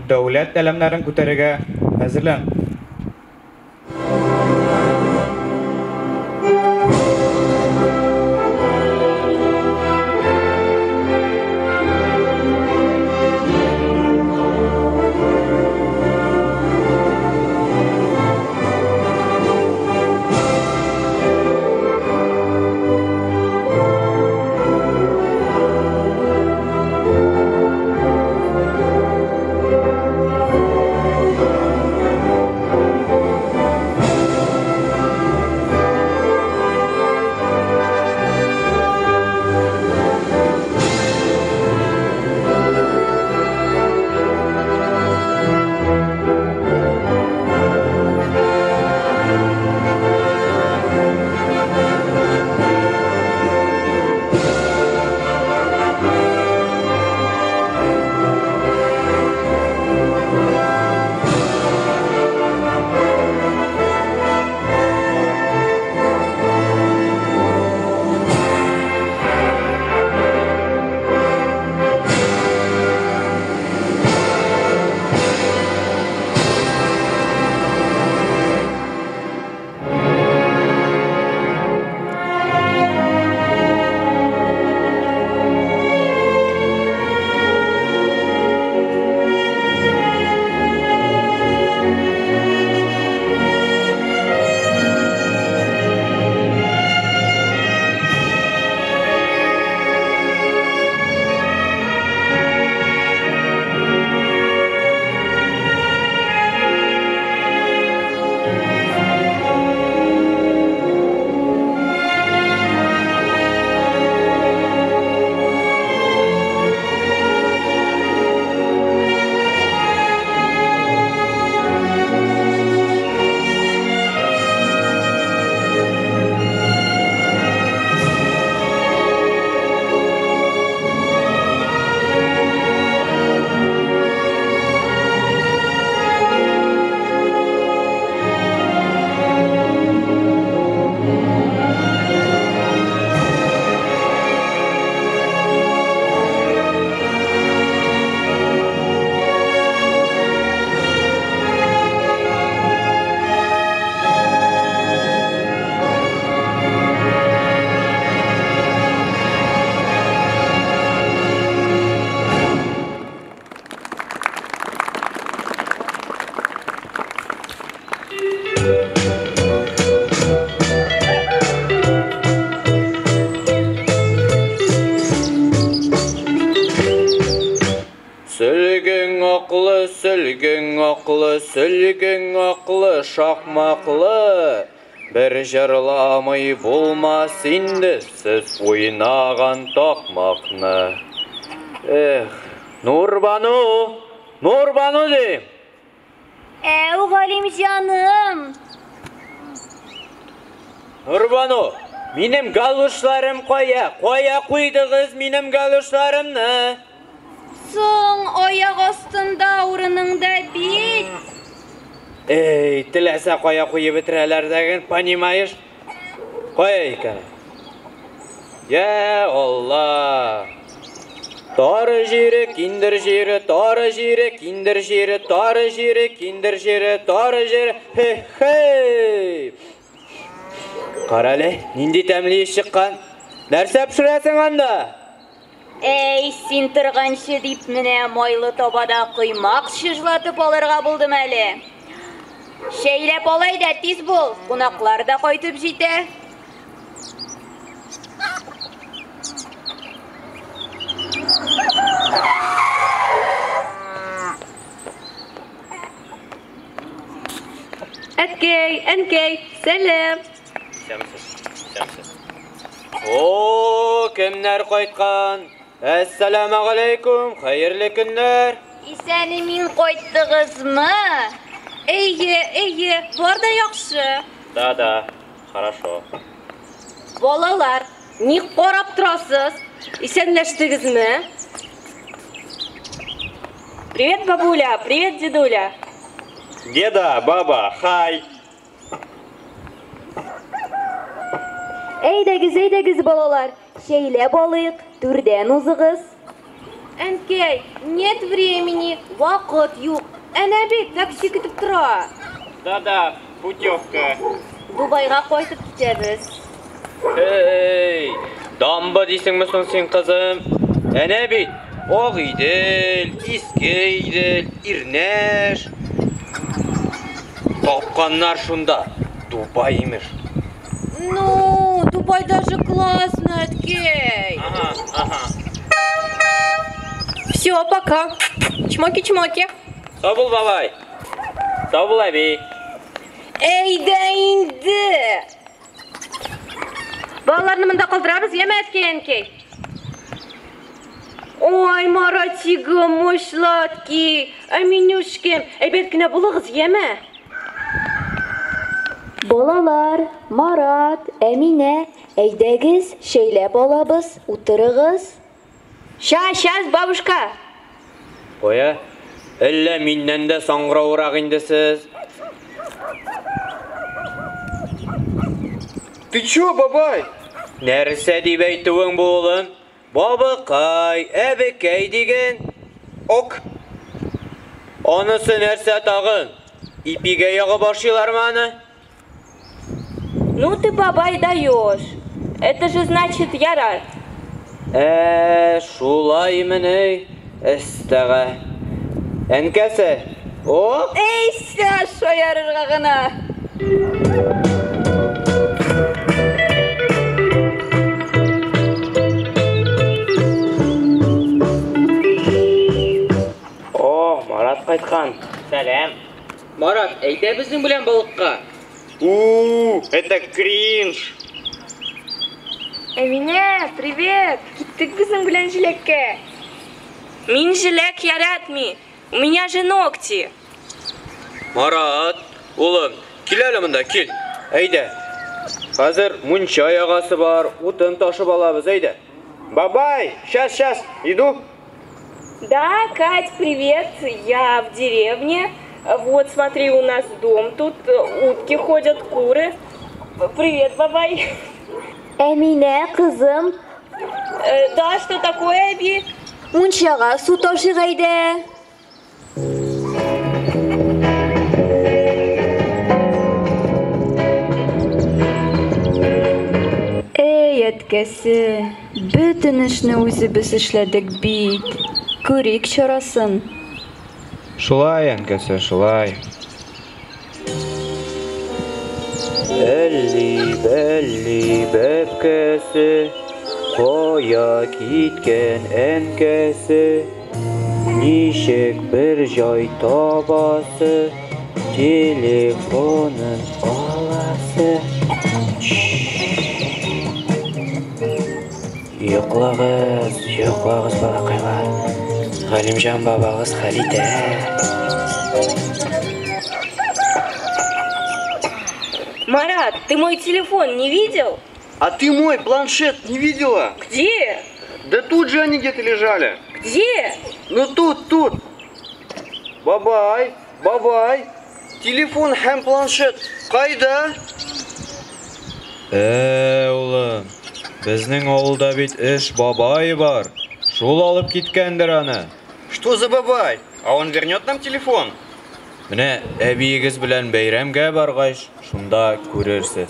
дәүләт әләмнәрен күтәрергә әзерлән. Сөлгең аклы, сөлгең аклы, сөлгең аклы, шакмаклы. Бер җырламый булмас инде сез уйнаган такмакны. Эх, Нурбану, Нурбану дим. Әү, Галимҗаным. Нурбану, минем галошларым кая? Кая куйдыгыз минем галошларымны? Соң аяк астында урыныңда бит. Эй, теләсә кая куеп бетерәләр дәген, понимаешь? Кая икән? Я Алла! Тары җире, киндер җире, тары җире, киндер җире, тары җире, киндер җире, тары җире, хе-хей! Карале, нинди тәмле ис чыккан. Нәрсә пешерәсең анда? Әй, син торганчы дип менә майлы табада коймак чыжлатып алырга булдым әле. Чәйләп алай да тиз бул, кунаклар да кайтып җитә. Әткәй, әнкәй, сәлам. Исәнмесез, исәнмесез. О, кемнәр кайткан? Әссәламегаләйкүм, хәерле көннәр. Исән-имин кайттыгызмы? Әйе, әйе, бар да яхшы. Да, да, хорошо. Балалар, ник карап торасыз? Исәнләштегезме? Привет, бабуля, привет, дедуля. Деда, баба, хай. Әйдәгез, әйдәгез, балалар, чәйләп алыйк, түрдән узыгыз. Әнкәй, нет времени, вакыт юк. Әнә бит такси көтеп тора. Да-да, путевка. Дубайга кайтып китәбез. Эй, дамба дисеңме соң син, кызым? Әнә бит, Агыйдел, Иске Идел, Ирнәш. Тапканнар шунда. Дубай имеш. Ну, Дубай даже классно, әткәй. Ага, ага. Все, пока. Чмоки-чмоки. Сау бул, бабай. Сау бул, әби. Әйдә инде. Балаларны монда калдырабыз, яме, әткәй, әнкәй? Ой, Маратигым, мой сладкий, Әминюшкем, әйбәт кенә булыгыз, яме? Балалар, Марат, Әминә, әйдәгез, чәйләп алабыз, утырыгыз. Ща, щас, бабушка. Кая? Әллә миннән дә саңгыраурак инде сез? Ты чё, бабай? Нәрсә дип әйтүең бу, улым? Бабакай, әбекәй диген. Ок. Анысы нәрсә тагын? Ипигә ягып ашыйлармы аны? Ну ты, бабай, даешь. Это же значит ярар. Ә, шулаймыни? Әстәгә. Әнкәсе, ок? Әй, шаярырга гына. О, Марат кайткан. Сәлам. Марат, әйдә безнең белән балыкка. У, это кринж. Әминә, привет! Киттек безнең белән җиләккә. Мин җиләк яратмый. У меня же ногти. Марат, улым, кил әле монда, кил. Әйдә. Хәзер мунча ягасы бар, утын ташып алабыз, әйдә. Бабай, щас, щас, иду. Да, Кать, привет. Я в деревне. Вот, смотри, у нас дом тут, утки ходят, куры. Привет, бабай. Әминә, кызым, Да, что такое, Әби? мунчага су ташыйк әйдә. Әй, әткәсе, бөтен эшне үзебез эшләдек бит. Күрик чарасын. Шулай, әнкәсе, шулай. Әлли, бәлли, бәбкәсе, кая киткән әнкәсе, ничек бер җай табасы, телефонын аласы. Йоклагыз, йоклагыз, балакайлар. Галимҗан бабагыз хәл итә. Марат, ты мой телефон не видел? А ты мой планшет не видела? Где? Да тут же они где-то лежали. Где? Ну тут, тут. Бабай, бабай. Телефон һәм планшет кайда? Ә, улым, безнең авылда бит эш бабай бар. Шул алып киткәндер аны. Что за бабай? А он вернет нам телефон? Менә әбиегез белән бәйрәмгә баргач, шунда күрерсез.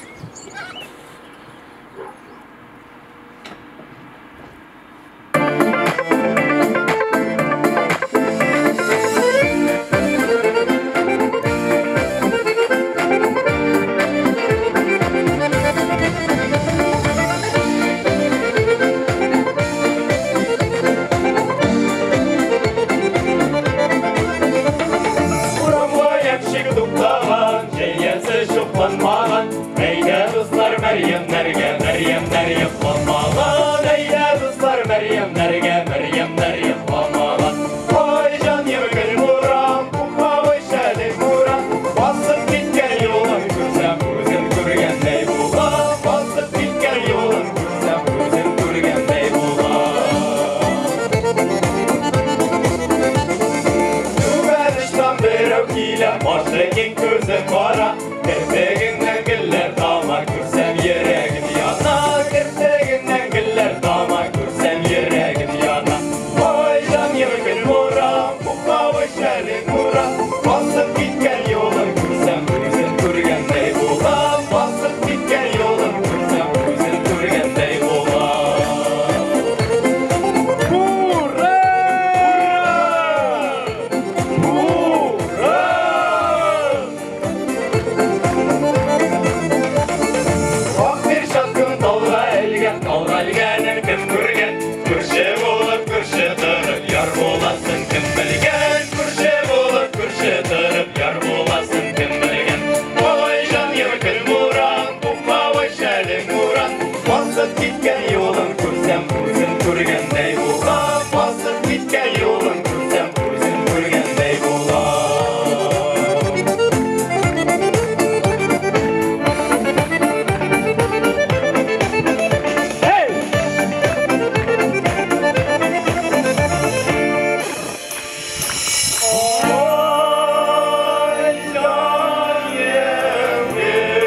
Урамга япчык туктаган, җәясе чукланмаган. Әйдә, дуслар, Мәрьямнәргә, Мәрьямнәр йокламаган. Әйдә, дуслар, Мәрьямнәргә, Мәрьямнәр йокламаган. Ай, җан йөргел буран, пуховой шәле буран. Басып киткән юлын күрсәм, үзем күргәндәй булам. Басып киткән юлын күрсәм, үзем күргәндәй булам. Түбән очтан берәү килә, башы киң, күзе кара. Керфегеннән гөлләр тама, күрсәм йөрәгем яна. Керфегеннән гөлләр тама, күрсәм йөрәгем яна. Ой, җан шәлең урам, басып киткән юлын күрсәм, үзен күргәндәй булам. Басып киткән юлын күрсәм, үзен күргәндәй булам. Ура! Ура! Ак перчаткын талга элгән, талга элгәнен кем күргән? Күрше булып, күрше торып, яр буласын кем белгән? Күрше булып, күрше торып, яр буласын кем белгән? Ой, җаным, көл буран, туктавай шәлең уран, басып киткән юлын күрсәм, үзен күргәндәй булам. Басып киткән юлын күрсәм, үзен күргәндәй булам. Ой, җаным,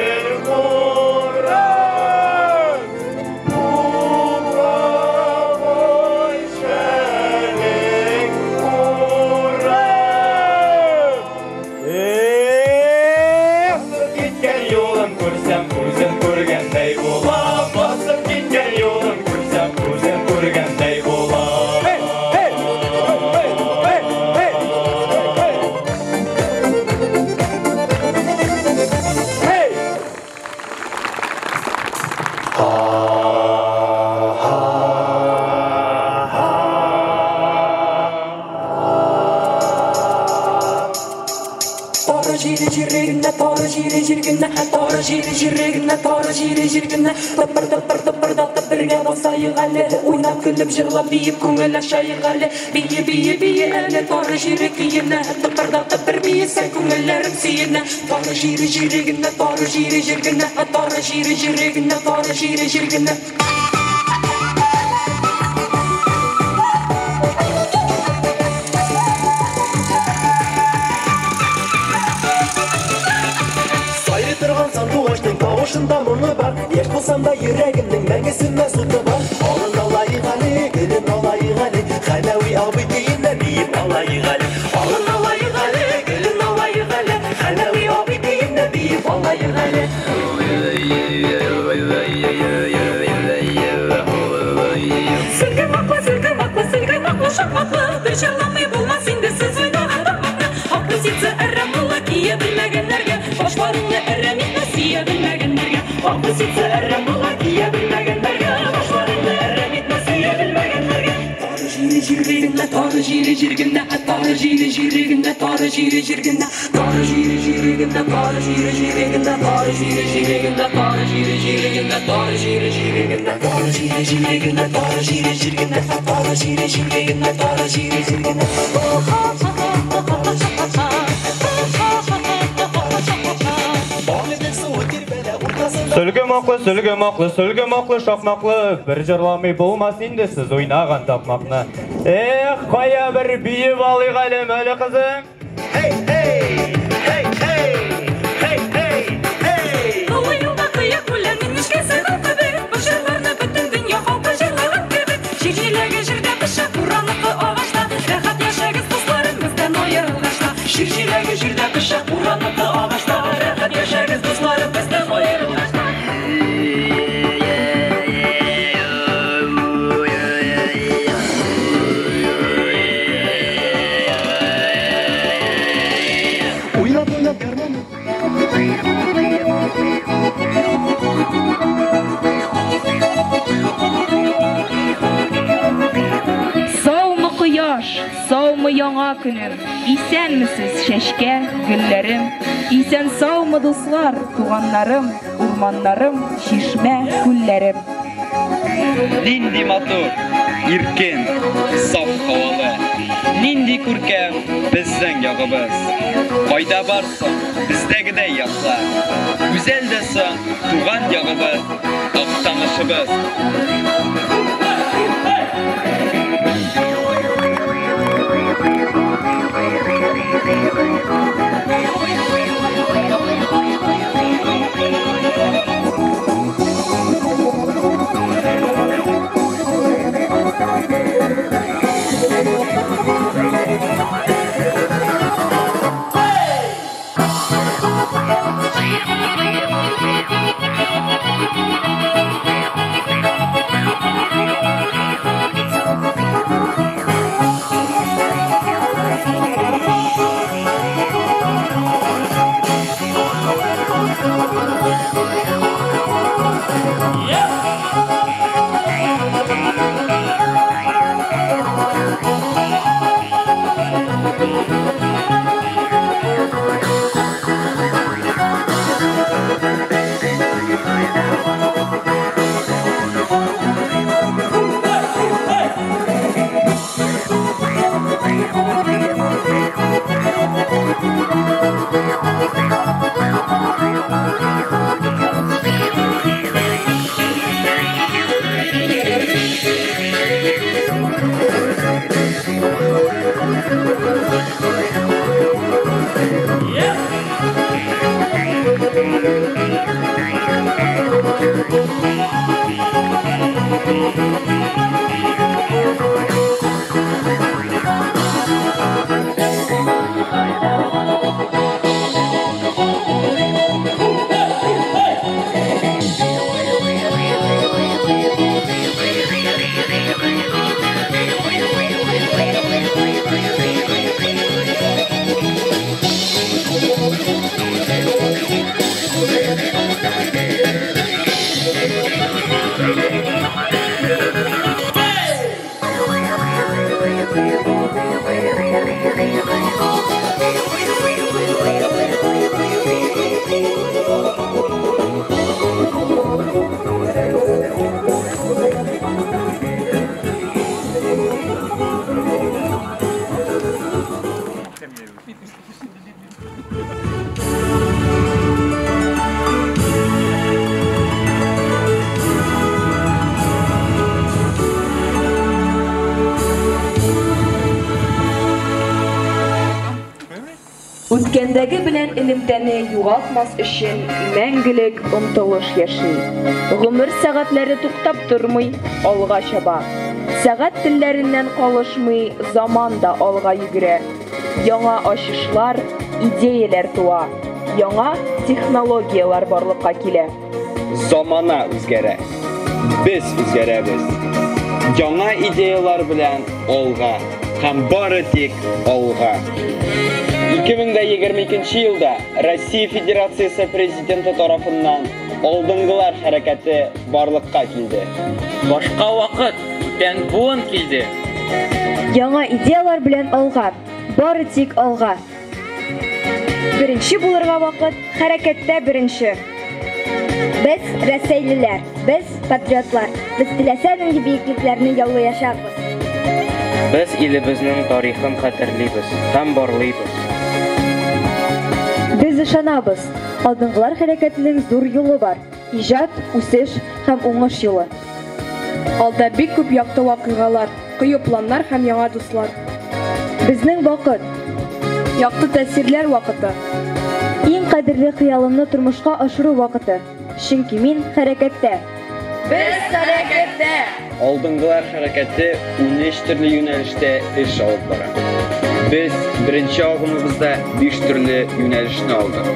гөл буран, туктавай шәлең уран. Басып киткән юлын күрсәм, үзен күргәндәй булам. Басып киткән юлын күрсәм, үзен күргәндәй булам. Тары җире җирегенә, тары җире җиргенә, тары җире җирегенә, тары җире җиргенә. Тыпыр тыпыр тыпырдатып бергә басайык әле, уйнап көлеп җырлап биеп күңел ачайык әле. Бие бие бие әле тары җире көенә, тыпырдатып бер биесә күңелләрем сөенә. Тары җире җирегенә, тары җире җиргенә, тары җире җирегенә, тары җире җиргенә. Сайрый торган сандугачның тавышында моңы бар. Яшь булсам да йөрәгемнең мәңге сүнмәс уты бар. Алын алайык әле, гөлен алайык әле, Хәләви абый көенә биеп алайык әле. Алын алайык әле, гөлен алайык әле, Хәләви абый көенә биеп алайык әле. Сөлге маклы, сөлге маклы, сөлге маклы, шакмаклы, бер җырламый булмас инде сез уйнаган такмакны. Ак лисица әрәм була кия белмәгәннәргә, башларыңны әрәм итмә сөя белмәгәннәргә. Ак лисица әрәм була кия белмәгәннәргә, башларыңны әрәм итмә сөя белмәгәннәргә. Тары җире җиргенә, тары җире җиргенә, тары җире җиргенә, тары җире җиргенә, тары җире җиргенә, тары җире җиргенә, тары җире җиргенә, тары җире җиргенә, тары җире җиргенә, тары җире җиргенә, тары җире җиргенә, тары җире җиргенә, тары җире җиргенә. Агыйдел суы тирбәлә уртасында. Сөлге маклы, сөлге маклы, сөлге маклы, шакмаклы, бер җырламый булмас инде сез уйнаган такмакны. Эх, кая бер биеп алыйк әле, мәле кызым. Hey, hey, hey, hey, hey, hey, hey. Олы юлда кыек үләннең нечкәсе гөл кебек, бу җырларны бөтен дөнья халкы җырлаган кебек. Җир җиләге җирдә пешә, бураныкы агачта, рәхәт яшәгез, дусларым, бездән аерылгач та. Җир җиләге җирдә пешә, бураныкы агачта, рәхәт яшәгез, дусларым, бездән аерылгач та. Уйнап уйнап гармун. Саумы кояш, саумы яңа көнем, исәнмесез чәчкә, гөлләрем, исән саумы дуслар, туганнарым, урманнарым, чишмә, күлләрем. Нинди матур, иркен, саф һавалы, нинди күркәм безнең ягыбыз. Кайда барсаң, бездәгедәй яклар. Гүзәл дә соң туган ягыбыз, Актанышыбыз. Thank you. Үткәндәге белән элемтәне югалтмас өчен мәңгелек омтылыш яши. Гомер сәгатьләре туктап тормый, алга чаба. Сәгать телләреннән калышмый, заман да алга йөгерә. Яңа ачышлар, идеяләр туа. Яңа технологияләр барлыкка килә. Замана үзгәрә. Без үзгәрәбез. Яңа идеялар белән алга һәм бары тик алга. 2022 елда Россия Федерациясе Президенты тарафыннан Алдынгылар хәрәкәте барлыкка килде. Башка вакыт, бүтән буын килде. Яңа идеялар белән алга, бары тик алга. Беренче булырга вакыт, хәрәкәттә беренче. Без рәсәйлеләр, без патриотлар. Без теләсә нинди биеклекләрне яулаячакбыз. Без илебезнең тарихын хәтерлибез һәм барлыйбыз. Без ышанабыз, Алдынгылар хәрәкәтенең зур юлы бар. Иҗат, үсеш һәм уңыш юлы. Алда бик күп якты вакыйгалар, кыю планнар һәм яңа дуслар. Безнең вакыт. Якты тәэсирләр вакыты. Иң кадерле хыялымны тормышка ашыру вакыты. Чөнки мин хәрәкәттә. Без хәрәкәттә! Алдынгылар хәрәкәте 13 төрле юнәлештә эш алып бара. Без беренче агымыбызда 5 төрле юнәлешне алдык.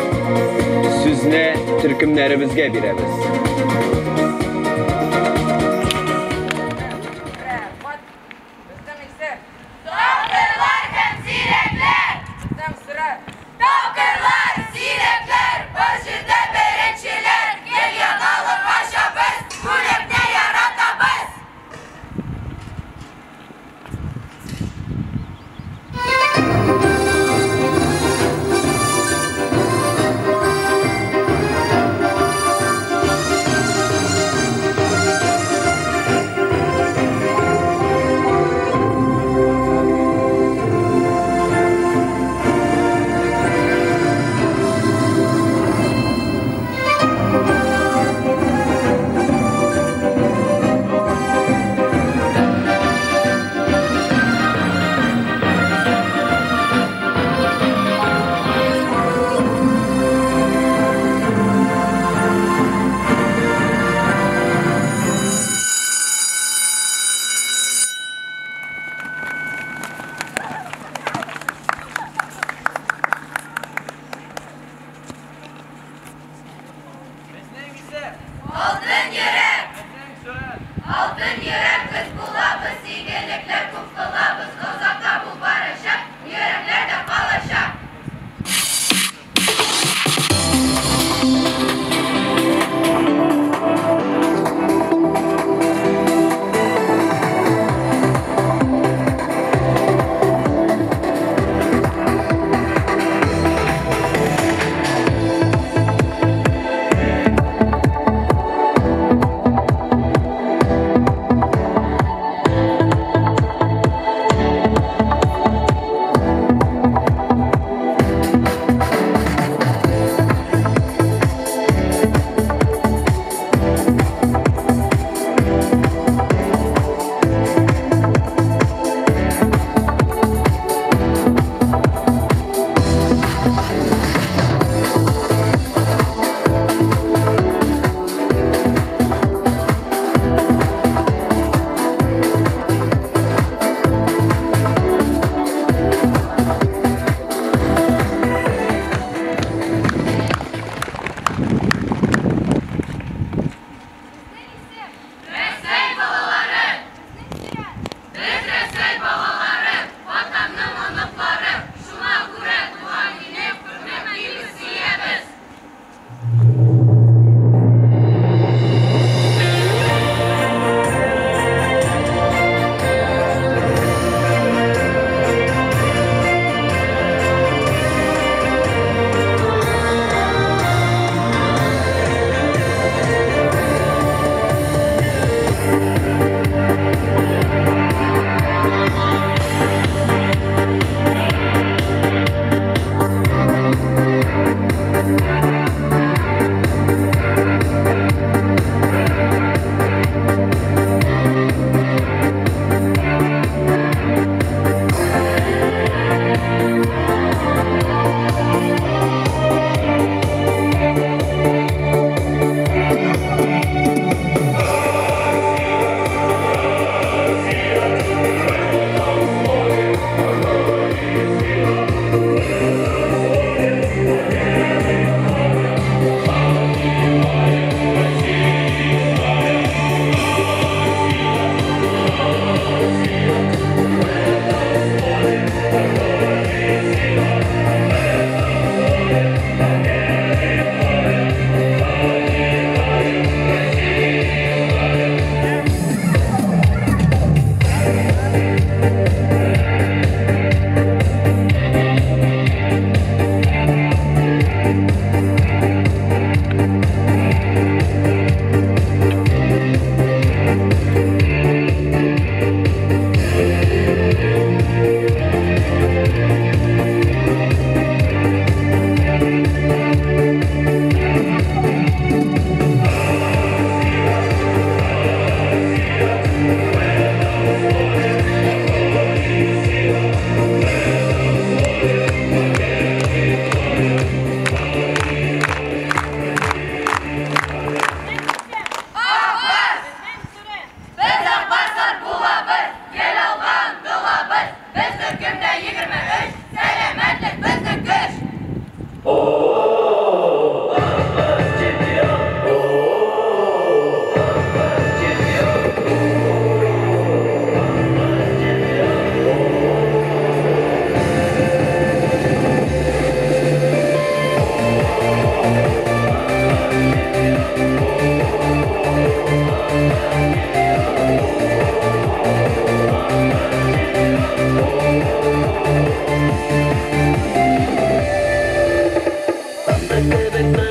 Сүзне төркемнәребезгә бирәбез.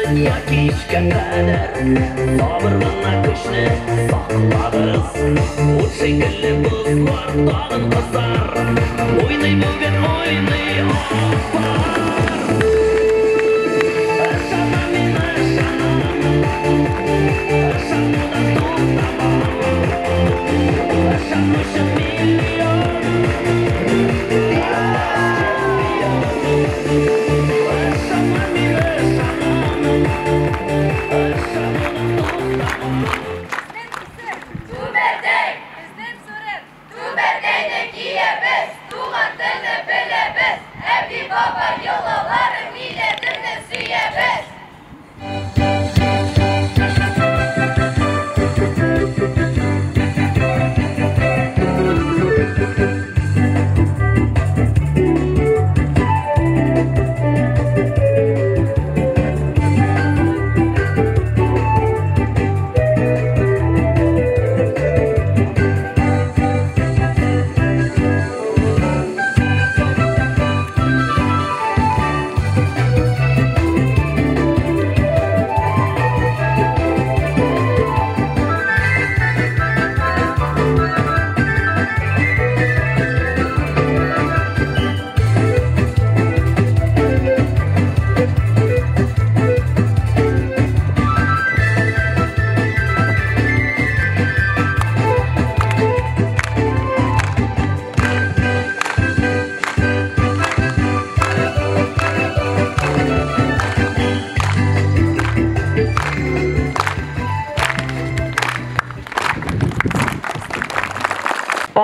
Дөнья кичкә кадәр Сабыр гына көчне саклагыз Ут шикелле бозлар тагын кызар Уйный бүген уйный Ак Барс Ышанам мин ышанам Ышанудан туктамам Ышанучы миллион Чемпион Ышанам мин ышанам Ышанудан туктамам Түбәтәй! Безнең сурәт! Түбәтәйне киябез, туган телне беләбез, әби-баба йолаларын, милләтемне сөябез.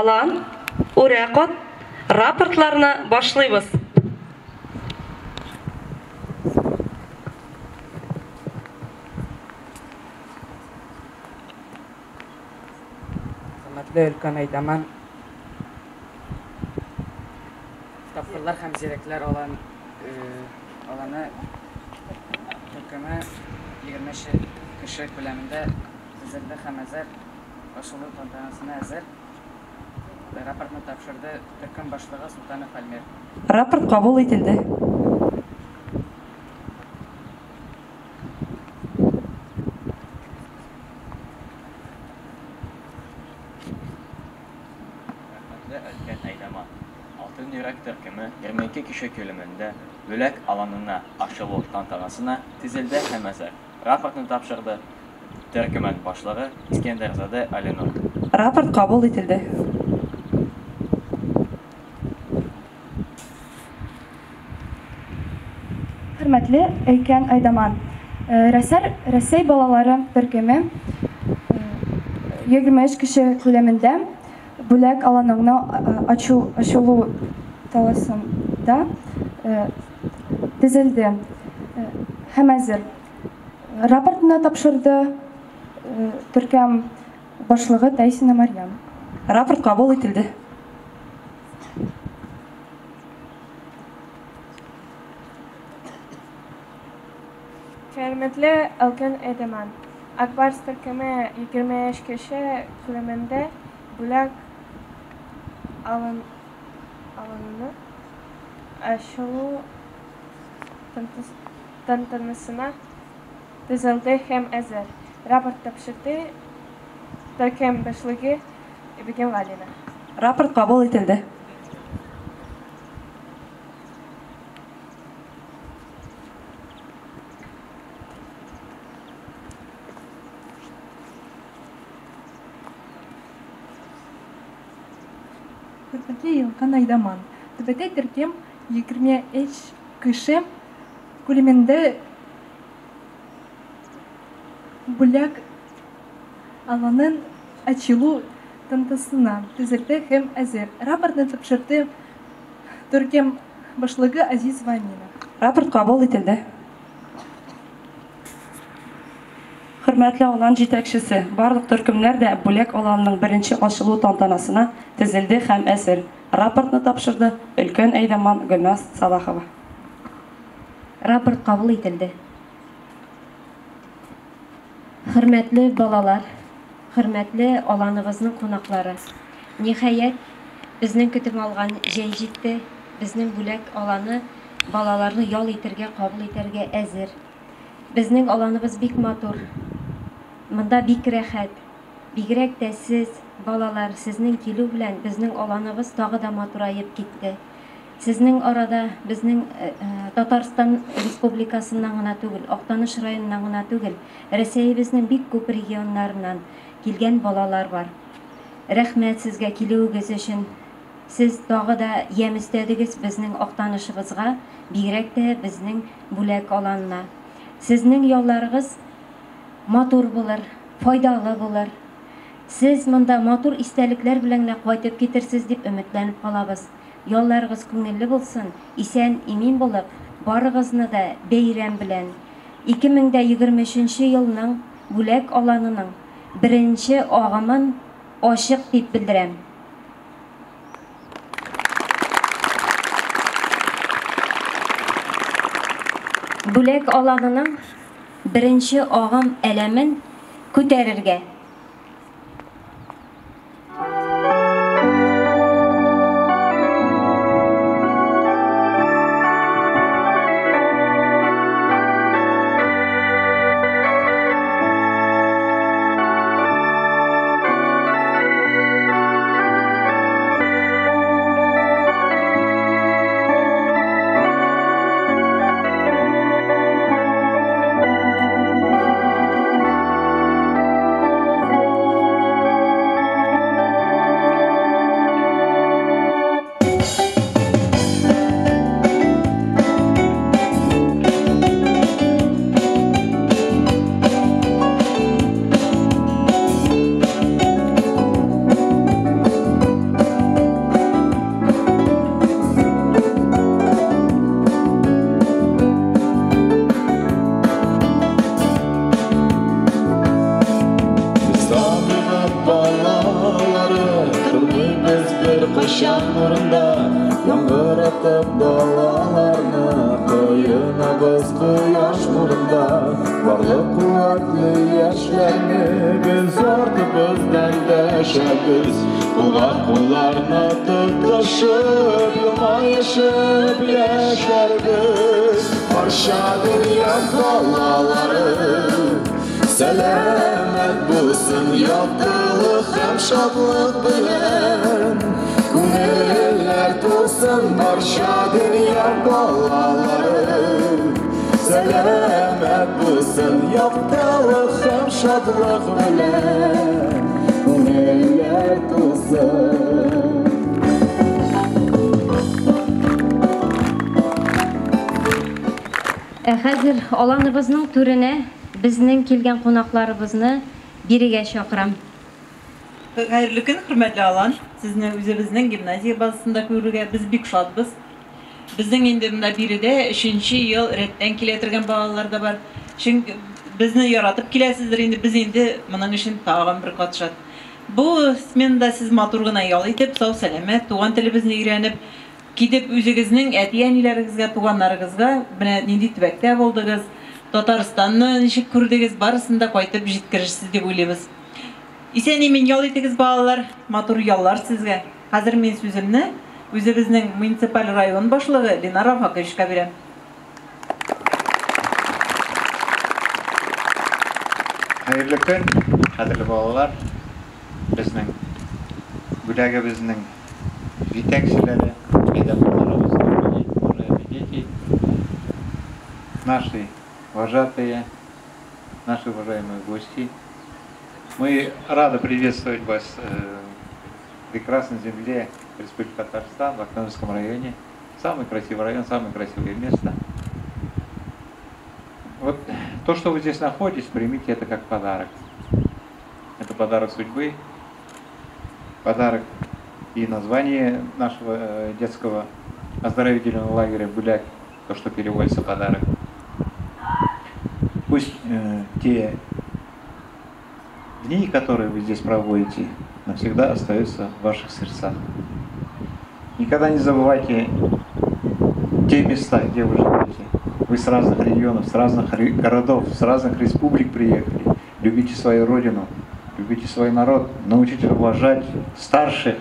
Алан, үрә кат, рапортларны башлыйбыз. Хөрмәтле өлкән әйдаман, тапкырлар һәм зирәкләр алан аланы төркеме 23 кеше күләмендә төзелде һәм әзер ачылу тантанасына әзер. Рапортны тапшырды төркем башлыгы Султанов Альмир. Рапорт кабул ителде. Хөрмәтле өлкән әйдаман, Алтын йөрәк төркеме 22 кеше күләмендә Бүләк аланына ачылу тантанасына төзелде һәм әзер. Рапортны тапшырды төркемен башлыгы Искәндәрзадә Алинур. Рапорт кабул ителде. Хөрмәтле өлкән әйдаман, Рәсәр Рәсәй балалары төркеме 23 кеше күләмендә бүләк аланыңны ачу ачылу таласында төзелде һәм әзер. Рапортны тапшырды төркем башлыгы Таисина Марьям. Рапорт кабул ителде. Хөрмәтле өлкән әйдаман, Ак Барс төркеме 23 кеше күләмендә бүләк алын аланына ачылу тантанасына төзелде һәм әзер. Рапорт тапшырды төркем башлыгы Бегем Валина. Рапорт кабул ителде. Хөрмәтле өлкән әйдаман, Түбәтәй төркем 23 кеше күләмендә бүләк аланын ачылу тантанасына төзелде һәм әзер. Рапортны тапшырды төркем башлыгы Азизова Амина. Рапорт кабул ителде. Хөрмәтле алан җитәкчесе, барлык төркемнәр дә бүләк аланының беренче ачылу тантанасына төзелде һәм әзер. Рапортны тапшырды өлкән әйдаман Гөлназ Салахова. Рапорт кабул ителде. Хөрмәтле балалар, хөрмәтле аланыбызның кунаклары. Ниһаять, безнең көтеп алган җәй җитте. Безнең бүләк аланы балаларны ял итәргә, кабул итәргә әзер. Безнең аланыбыз бик матур. Монда бик рәхәт. Бигрәк тә сез, балалар, сезнең килү белән безнең аланыбыз тагы да матураеп китте. Сезнең арада безнең Татарстан Республикасыннан гына түгел, Актаныш районыннан гына түгел, Рәсәебезнең бик күп регионнарыннан килгән балалар бар. Рәхмәт сезгә килүегез өчен. Сез тагы да ямь өстәдегез безнең Актанышыбызга, бигрәк тә безнең Бүләк аланына. Сезнең ялларыгыз матур булыр, файдалы булыр. Сез монда матур истәлекләр белән генә кайтып китерсез дип өметләнеп калабыз. Ялларыгыз күңелле булсын, исән-имин булып, барыгызны да бәйрәм белән, 2023 нче елның Бүләк аланының беренче агымын ачык дип белдерәм. Бүләк аланының беренче агым әләмен күтәрергә. Ә хәзер аланыбызның түренә безнең килгән кунакларыбызны бирегә чакырам. Хәерле көн, хөрмәтле алан. Сезне үзебезнең гимназия базасында күрергә без бик шатбыз. Безнең инде монда биредә 3нче ел рәттән килә торган балалар да бар. Чөнки безне яратып киләсездер инде, без инде моның өчен тагын бер кат шат. Бу сменада сез матур гына ял итеп, сау-сәламәт, туган телебезне өйрәнеп, китеп үзегезнең әти-әниләрегезгә, туганнарыгызга менә нинди төбәктә булдыгыз, Татарстанны ничек күрдегез, барысын да кайтып җиткерерсез дип уйлыйбыз. Исән-имин ял итегез, балалар, матур яллар сезгә. Хәзер мин сүземне үзебезнең муниципаль район башлыгы Ленар Рафаковичка бирәм. Хәерле көн, кадерле балалар. Безнең бүләгебезнең җитәкчеләре, педагогларыбыз, уважаемые дети, наши вожатые, наши уважаемые гости. Мы рады приветствовать вас в прекрасной земле Республики Татарстан, в Актанышском районе. Самый красивый район, самое красивое место. Вот то, что вы здесь находитесь, примите это как подарок. Это подарок судьбы, подарок и название нашего детского оздоровительного лагеря «Буляк», то, что переводится «подарок». Пусть те дни, которые вы здесь проводите, навсегда остаются в ваших сердцах. Никогда не забывайте те места, где вы живете. Вы с разных регионов, с разных городов, с разных республик приехали. Любите свою родину, любите свой народ, научитесь уважать старших.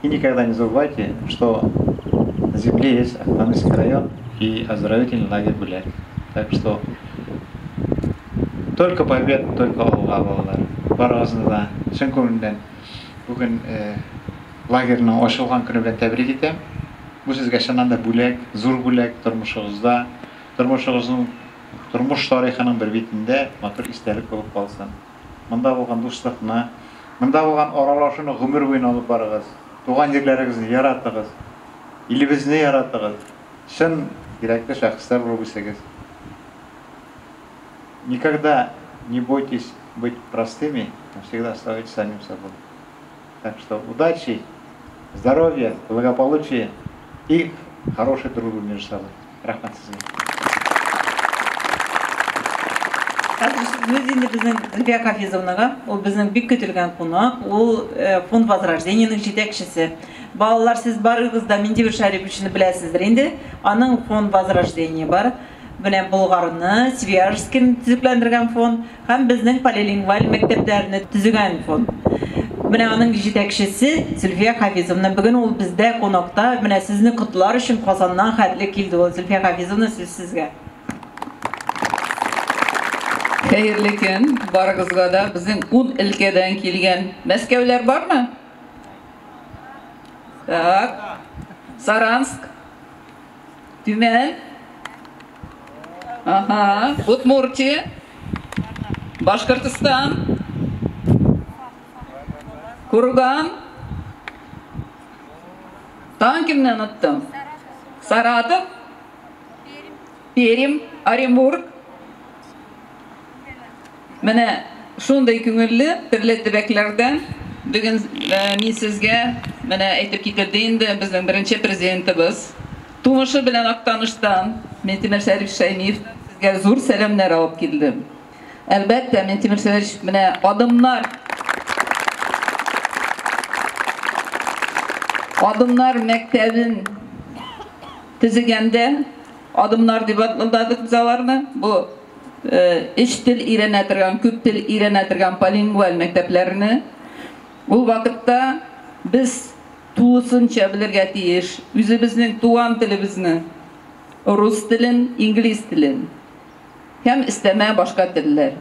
И никогда не забывайте, что на земле есть Актанышский район и оздоровительный лагерь «Буляк». Так что Только побед, только алга, балалар. Барыгызны да чын күңелдән бүген лагерьның ачылган көне белән тәбрик итәм. Бу сезгә чыннан да бүләк, зур бүләк тормышыгызда, тормышыгызның тормыш тарихының бер битендә матур истәлек булып калсын. Монда булган дуслыкны, монда булган аралашуны гомер буена алып барыгыз. Туган җирләрегезне яратыгыз, илебезне яратыгыз. Чын кирәкле шәхесләр булып үсегез. Никогда не бойтесь быть простыми, но всегда оставайтесь самим собой. Так что удачи, здоровья, благополучия и хорошей дружбы между собой. Рәхмәт сезгә. Хәзер сүз инде безнең Зөлфия Хафизовнага. Ул безнең бик көтелгән кунак. Ул Фонд Возрождениенең җитәкчесе. Балалар, сез барыгыз да Минтимер Шәриповичны беләсездер инде. Аның Фонд Возрождение бар. Менә Болгарны, Свияжскины төзекләндергән фонд һәм безнең полилингваль мәктәпләрне төзегән фонд. Менә аның җитәкчесе Зөлфия Хафизовна. Бүген ул бездә кунакта. Менә сезне котлар өчен Казаннан хәтле килде ул. Зөлфия Хафизовна, сүз сезгә. Хәерле көн барыгызга да. Безнең ун өлкәдән килгән Мәскәүләр бармы? Так. Саранск. Төмән. Ага. Удмуртия. Башкортостан. Курган. Тагын кемне оныттым? Саратов. Пермь, Оренбург. Менә шундый күңелле төрле төбәкләрдән бүген мин сезгә менә әйтеп китерде инде безнең беренче президентыбыз. Тумышы белән Актаныштан Минтимер Шәриф Шәймиев сезгә зур сәламнәр алып килдем. Әлбәттә, Минтимер Шәриф менә адымнар Адымнар мәктәбен төзегәндә Адымнар дип атладык без аларны. Бу өч тел өйрәнә торган, күп тел өйрәнә торган полингваль мәктәпләрне. Ул вакытта без тулысынча белергә тиеш үзебезнең туган телебезне, рус телен, инглиз телен һәм өстәмә башка телләр.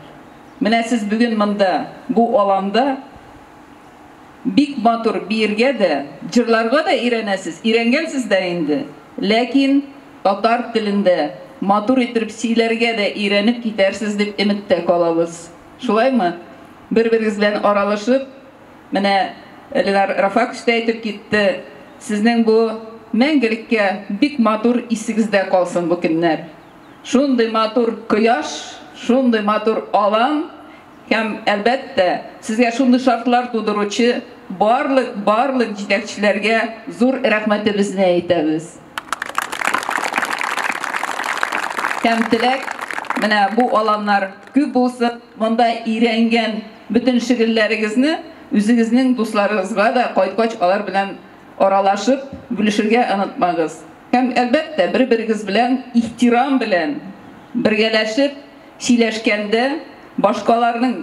Менә сез бүген монда, бу аланда Бик матур биергә дә, җырларга да өйрәнәсез, өйрәнгәнсез дә инде. Ләкин татар телендә матур иттереп сөйләргә дә өйрәнеп китәрсез дип өметтә калабыз. Шулаймы? Бер-берегез белән аралышып, менә Ленар Рафакович та әйтеп китте, сезнең бу мәңгелеккә бик матур исегездә калсын бу көннәр. Шундый матур кояш, шундый матур алан, Һәм, әлбәттә, сезгә шундый шартлар тудыручы барлык, барлык җитәкчеләргә зур рәхмәтебезне әйтәбез. Һәм теләк, менә бу аланнар күп булсын, монда өйрәнгән бөтен шөгыльләрегезне үзегезнең дусларыгызга да кайткач алар белән аралашып, бүлешергә онытмагыз. Һәм, әлбәттә, бер-берегез белән ихтирам белән бергәләшеп, Сөйләшкәндә башкаларның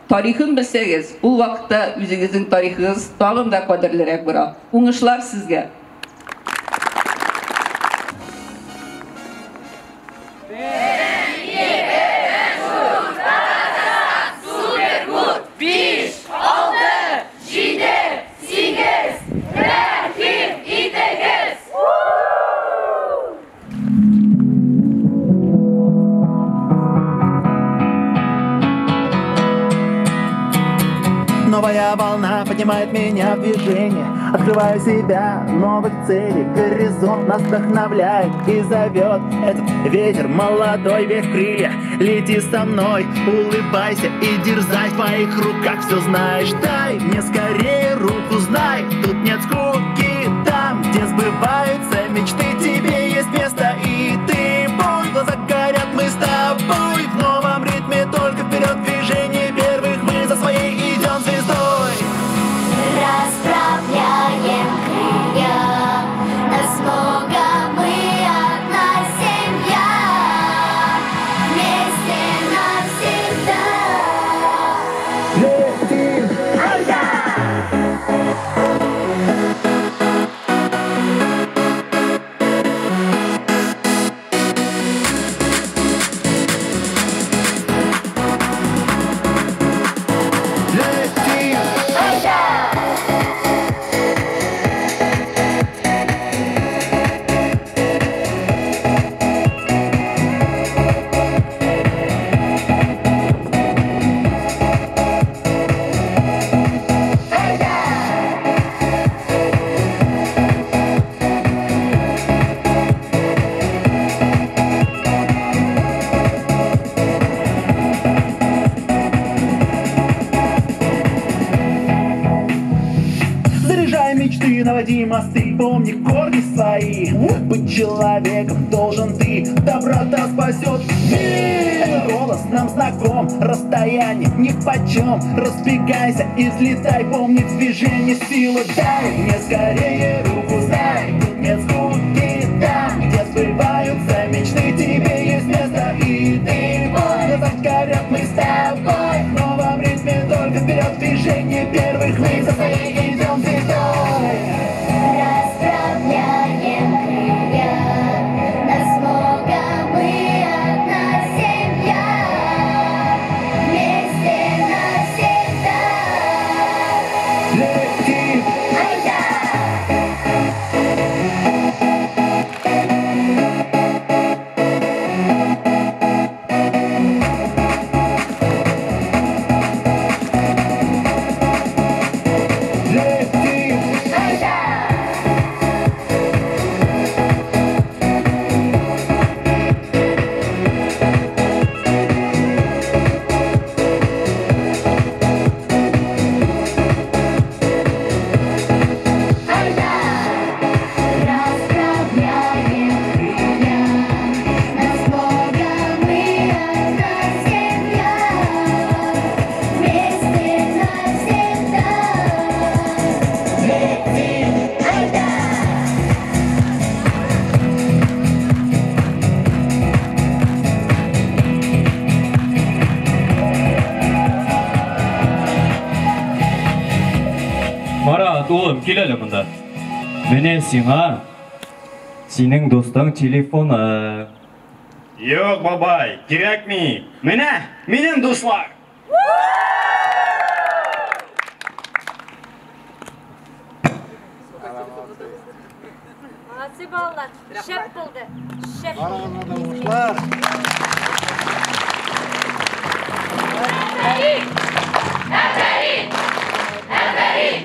тарихын белсәгез, ул вакытта үзегезнең тарихыгыз тагын да кадерлерәк була. Уңышлар сезгә! Биш, алты, җиде, сигез, рәхим итегез! Новая волна поднимает меня в движение. Открываю себя, новых целей. Горизонт нас вдохновляет и зовет. Этот ветер молодой, верь в крылья. Лети со мной, улыбайся и дерзай. В твоих руках все знаешь. Дай мне скорее руку, знай, тут нет скуки. Там, где сбываются мечты, тебе есть место и ты. Пусть глаза горят, мы с тобой в новом ритме, только вперед движение первых. Мы за своей идем звездой. Расправляем крылья, нас много, мы одна семья. Вместе навсегда. Летим, айда! наводи мосты, помни корни свои. Быть человеком должен ты, доброта спасет мир. Этот голос нам знаком, расстояние нипочем. Разбегайся и взлетай, помни в движении силу. Дай мне скорее руку, знай, тут нет скуки. Там, где сбываются мечты, тебе есть место и ты. Глаза горят, мы с тобой в новом ритме, только вперед движение первых мы за своей идем звездой. Расправляем крылья, нас много, мы одна семья, вместе навсегда. Летим! Айда! Летим! Айда! Айда! Расправляем крылья, нас много, мы одна семья, вместе навсегда. Летим! Айда! Марат, улым, кил әле монда. Менә сиңа синең дустың телефоны. Юк, бабай, кирәкми. Менә минем дуслар. Молодцы, балалар. Шәп булды. Шәп. Афәрин! Афәрин! Афәрин!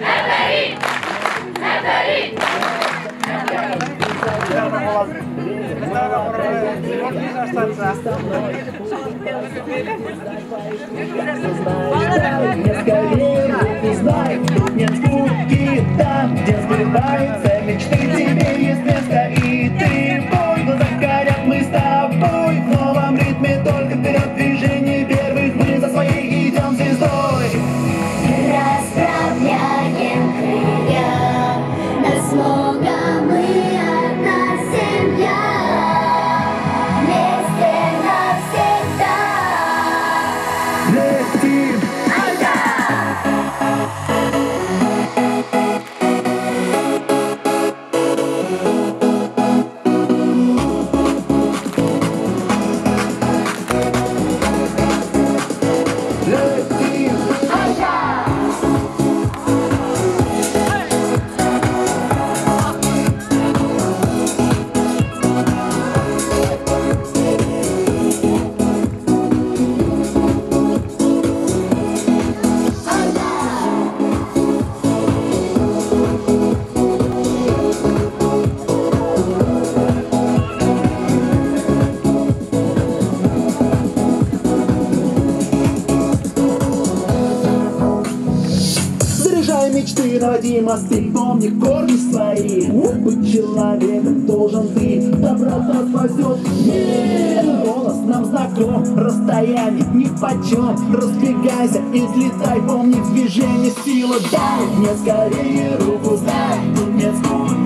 Афәрин! Афәрин! Дай мне скорее руку, знай, тут нет скуки. Там, где сбываются мечты, тебе есть место и ты. Бой, глаза горят, мы с тобой в новом ритме, только вперед движение первых мы за своей идем звездой. Расправляем крылья, нас много, мы одна семья, вместе навсегда. Летим! Айда! Летим! Айда! Заряжай мечты, наводи мосты, помни корни свои. Быть человеком должен ты, доброта спасет мир. Этот голос нам знаком, расстояние нипочем. Разбегайся и взлетай, помни в движении сила. Дай мне скорее руку, знай, тут нет скуки.